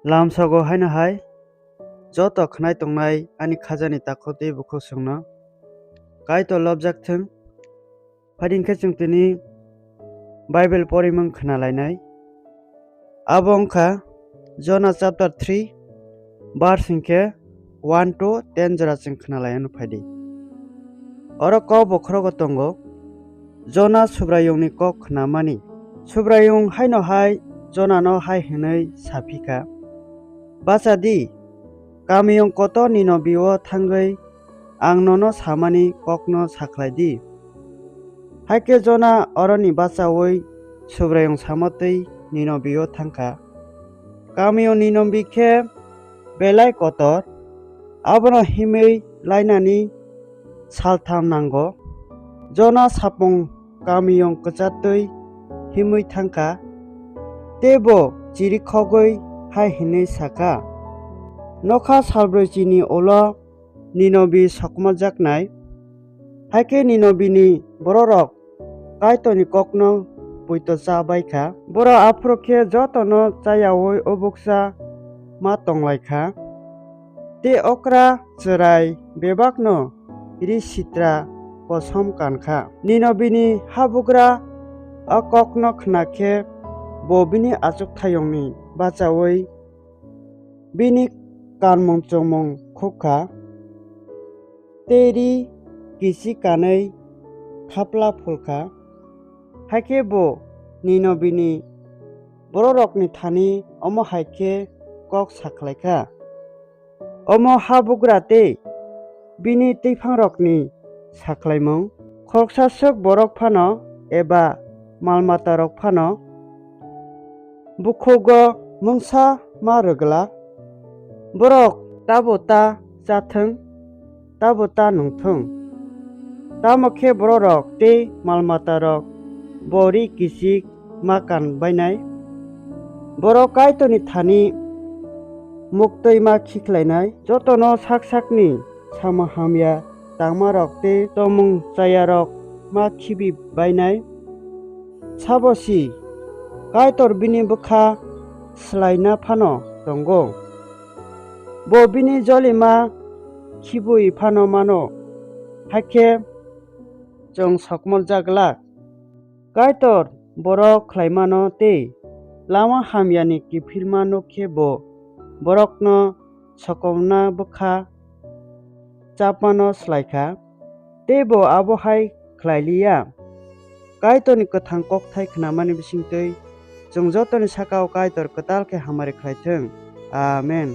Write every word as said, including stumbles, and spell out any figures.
Lamsogo haino hai, joto khnai tongnai ani khajani takhuk tei bukhuk chwngno Kaitor lobjak thung. Phaidi hwnkhe chwng tini Bible porimung khna lainai. Abo wngkha Jona chapter three, verse hwnkhe one to ten jora chwng khna lai anw phaidi. Oro kok bokhorogo tongo, Jona Subraiyungni kok khnamani. Subraiyung haino hai Jonano hai hwnwi sa phi kha, "Bacha di, kamiyung kotor Ninobio thangwi ang nono samani kokno sakhlai di." Hai khe Jona oroni bachaui Subraiyung samo twi Ninobio thang kha. Kamiyung Ninobi khe belai kotor, abono himwi lainani saltham nango. Jona sapung kamiyung kwchatwi himwi thang kha, tei bo chirikhogwi hai hwnwi sa kha, "Nokha salbrwi chini ulo Ninobi sokmajaknai." Hai khe Ninobini bororok Kaitorni kokno poito cha bai kha. Borok aphuru khe jotono chayaui obuksa ma tong lai kha, tei okra chwrai bebakno ri sitra kosom kan kha. Ninobini habugra a kokno khna khe bo bini achukthayungni bachaui bini kanmung chongmung khuk kha, tei ri kichik kanwi thapla phul kha. Hai khe bo Ninobini bororokni thani omo hai khe kok sakhlai kha, omo habugra tei bini twiphangrokni sakhlaimung. Khoroksa swk borok phano eba mal matarok phano bukhugo mungsa ma rwgwlak. Borok tabo ta cha thung, tabo ta nung thung, tamo khe bororok tei mal matarok bo ri kichik ma kan bainai. Borok Kaitorni thani muktwi ma khiklainai. Jotono sak sakni samung hamya tangmarok tei tongmung chayarok ma khibi bainai. Sabo si Kaitor bini bwkha swlaina phano tongo, bo bini jolima khibui phano mano, hakhe chwng sokmorjak glak. Kaitor borok khlaimano tei lama hamyani kiphilma nuk khe bo borokno sokomna bwkha chapmano slai kha, tei bo abo hai khlai li ya. Kaitorni kwthang kokthai khnamani bisingtwi chwng jotoni saka-o Kaitor kwtal khe hamari khlai thung. Amen.